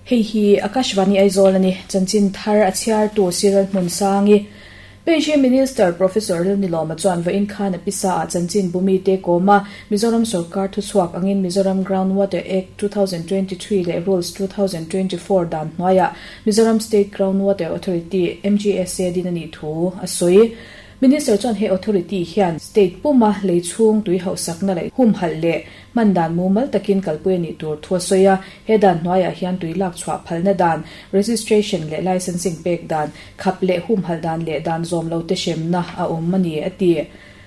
Hei hi Akashvani Aizawl a ni. Chanchin thar a chhiartu Cyril Hmunsangi. Page Minister Professor Lalnilawma chuan vawiin khan a pisa ah chanchin bumi te kawm a, Mizoram sawrkar thuchhuak angin Mizoram Ground Water Act 2023 leh Rules 2024 dan hnuaiah Mizoram State Ground Water Authority, MGSA, din a nih thu a sawi. Minister chuan he authority hian state puma lei chhung tui hauhsakna leh humhalh leh hman dan mumal takin kalpui a nih tur thu a sawi a. He dan hnuaiah hian tui lak chhuah phalna dan, registration leh licensing pek dan, khap leh humhalh dan leh dan zawm lo te hremna a awm a ni, a ti.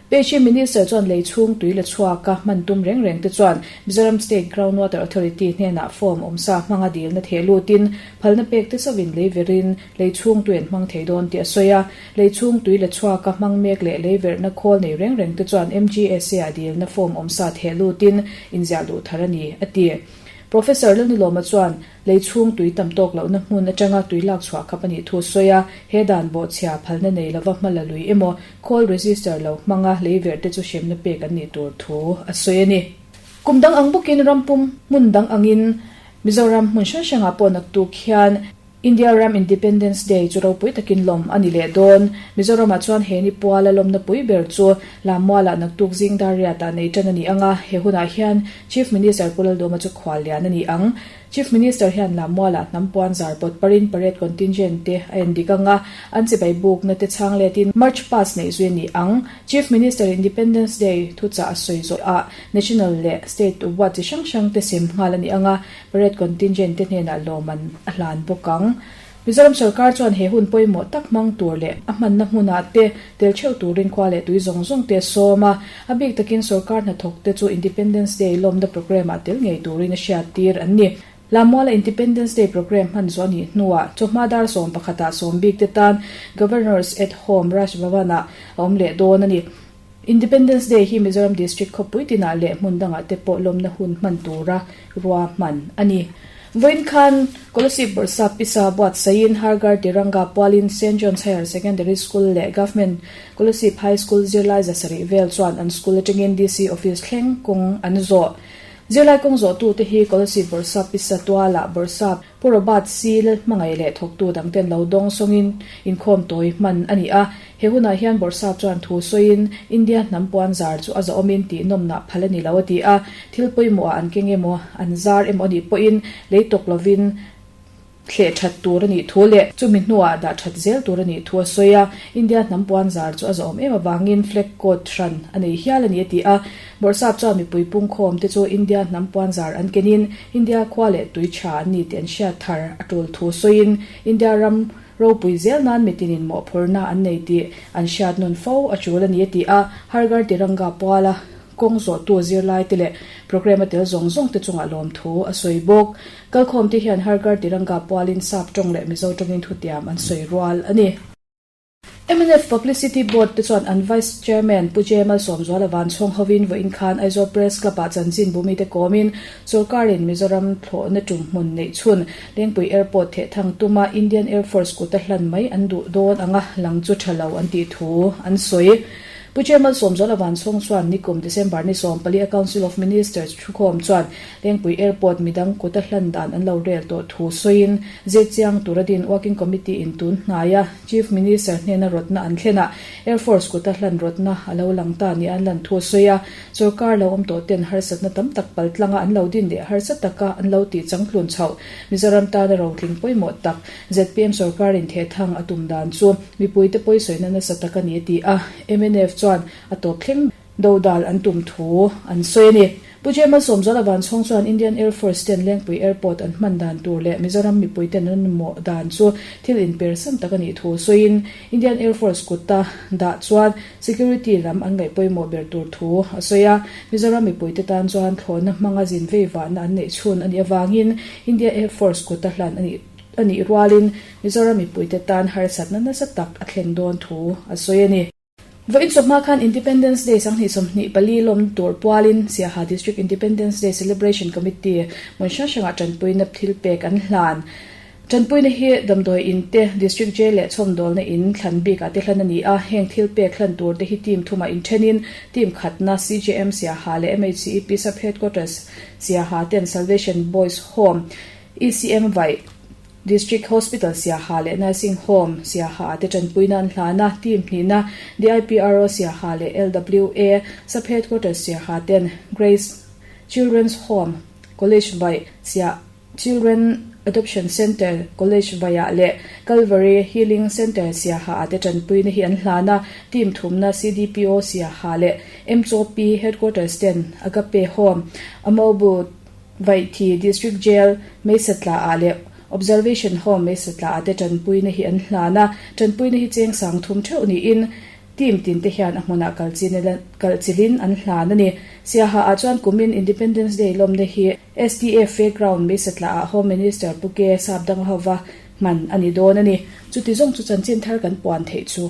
Peichhim Minister chuan lei chhung tui la chhuaka hman tum reng reng te chuan Mizoram State Ground Water Authority hnenah form awmsa hmanga dilna theh lutin phalna pek te chauhin lei verin lei chhung tui an hmang thei dawn tih a sawi a. Lei chhung tui la chhuaka hmang mek leh lei verhna khawl nei reng reng te chuan MGSA-ah dilna form awmsa theh lutin inziah luh thar a ni, a ti. Professor Lalnilawma chuan lei chhung tui tam tawk lohna hmun atanga tui lak chhuah khap a nih thu a sawi a, he dan bawhchhia phalna nei lova hma la lui emaw, khawl register lo hmanga lei verh te chu hremna pek an nih tur thu a sawi a ni. Kum dang ang bawkin ram pum hmun dang angin Mizoram hmun hrang hrangah pawh naktuk hian India ram Independence Day chu ropui takin lawm a ni leh dawn. Mizoramah chuan he ni puala lawmna pui ber chu Lammualah naktuk zing dar riatah nei tan a ni ang a, he hunah hian Chief Minister Pu Laldawma chu khual lian a ni ang. Chief Minister hian Lammualah hnam puan zar pawt parin parade contingent te a en dik ang a, an chibai bukna te chhang letin March Past neih zui a ni ang. Chief Minister Independence Day thuchah a sawi zawhah National leh State award chi hrang hrang te sem nghal a ni ang a, Parade contingent te hnenah lawmman a hlan bawk ang. Mizoram sorkar chuan he hun pawimawh tak hmang tur leh a hmanna hmunah te tel theuh turin khua leh tui zawng zawng te a sawm a. A bik takin sorkar hnathawk te chu Independence Day lawmna programme ah tel ngei turin a hriattir an ni. Lammuala Independence Day programme hman zawh a nih hnuah chawhma dar 11 ah sawm bik te tan Governor's at Home Raj Bhavan ah a awm leh dawn a ni. Independence Day hi Mizoram District khawpui tinah leh hmun dangah te pawh lawmna hun hman tura rua hman a ni. Vawiin khan Kolasib Bawrhsap Pisa buatsaihin Har Ghar Tiranga pualin Saint John's Higher Secondary School leh Government Kolasib High School zirlai 700 vel chuan an school atangin DC Office thleng kawng an zawh. Zirlai kawng zawhtute hi Kolasib Bawrhsap Pisa tualah Bawrhsap Pu Robert Seal hmangaih leh thawktu dangten lo dawng sawngin inkhawm tawi hman a ni a. He hunah hian Bawrhsap chuan thu sawiin India hnam puan zar chu a zahawmin tih nawmnah phal a ni lo a ti a. Thil pawimawhah an keng emaw, an zar emaw a nih pawhin lei tawk lovin thleh that tur a nih thu leh chumi hnuah dah that zel tur a nih thu a sawi a. India hnam puan zar chu a zahawm em avangin flag code hran a nei hial a ni a ti a. Bawrhsap chuan mipui pungkhawm te chu India hnam puan zar an kenin India khua leh tui tha an ni tih an hriat thar a tul thu sawiin India ram ropui zel nan mitinin mawhphurhna an nei tih an hriat nawn fo a tul a ni a ti a. Har Ghar Tiranga puala kawng zawhtu zirlai te leh programme a tel zawng zawng te chungah lawmthu a sawi bawk. Kalkhawm te hian Har Ghar Tiranga pualin Sap tawng leh Mizo tawngin thutiam an sawi rual a ni. Mnf Publicity Board te chuan an Vice Chairman Pu J Malsawmzuala Vanchhawng hovin vawiin khan Aizawl Press Club-ah chanchin bumite kawmin sorkarin Mizoram thlawhna tum hmun neih chhun Lengpui Airport thehthang tuma Indian Air Force kuta hlan mai an duh dawn anga lang chu tha lo an tih thu an sawi. Pu J Malsawmzuala Vanchhawng chuan nikum December ni 14 a Council of Ministers thukhawm chuan Lengpui Airport midang kuta hlan dan an lo rel tawh thu sawiin zirchiang tura din Working Committee in tun hnaia Chief Minister hnena rawtna an thlenah Air Force kuta hlan rawtna a lo lang ta nia an lan thu a sawi a. Sorkar lo awm tawh ten harsatna tam tak pal tlanga an lo din leh harsa taka an lo tih changtlun chhoh Mizoram tana rotling pawimawh tak zpm sorkarin thehthang a tum dan chu mipuite pawisawina nasa tak a ni a ti a. Mnf chuan a tawp thleng Dodal an tum thu an sawi a ni. Pu J Malsawmzuala Vanchhawng chuan Indian Air Force ten Lengpui Airport an hman dan tur leh Mizoram mipui ten an mamawh dan chu thil inpersan tak a nih thu sawiin Indian Air Force kuta dah chuan security lam an ngaih pawimawh ber tur thu a sawi a. Mizoram mipuite tan chuan thlawhna hmanga zin vei vahna an neih chhun a nih avangin India Air Force kuta hlan a nih a nih rualin Mizoram mipuite tan harsatna nasa tak a thlen dawn thu a sawi a ni. Vawiin chawhma khan Independence Day 2024 lawm tur pualin Siaha District Independence Day Celebration Committee hmun hrang hrangah tanpuina thil pek an hlan. Tanpuina hi damdawi in te, District Jail leh chhawmdawlna in thlan bikah te hlan a ni a. Heng thil pek hlan tur te hi team thumah inthenin team khatna CJM Siaha leh MHCEP Sub Headquarters Siaha ten Salvation Boys Home. ECM Vaih District Hospital Siaha leh Nursing Home Siaha ah te tanpuina an hlan a, team hnihna DIPRO Siaha leh LWA Sub Headquarters Siaha ten Grace Children's Home College Vaih Siah Children Adoption Centre College Vaihah leh Calvary Healing Centre Siaha ah te tanpuina hi an hlan a, team thumna CDPO Siaha leh MCOP Headquarters ten Agape Home Amobu Vaihthi District Jail Meisatla ah leh Observation Home Meisatla ah te tanpuina hi an hlan a, tanpuina hi cheng 3000 theuh niin team tin te hian a hmunah kalchilin an hlan a ni. Siaha ah chuan kumin Independence Day lawmna hi SDA Fairground Meisatla ah Home Minister Pu K Sapdang hova hman a ni dawn a ni. Chuti zawng chu chanchin thar kan puan theih chu.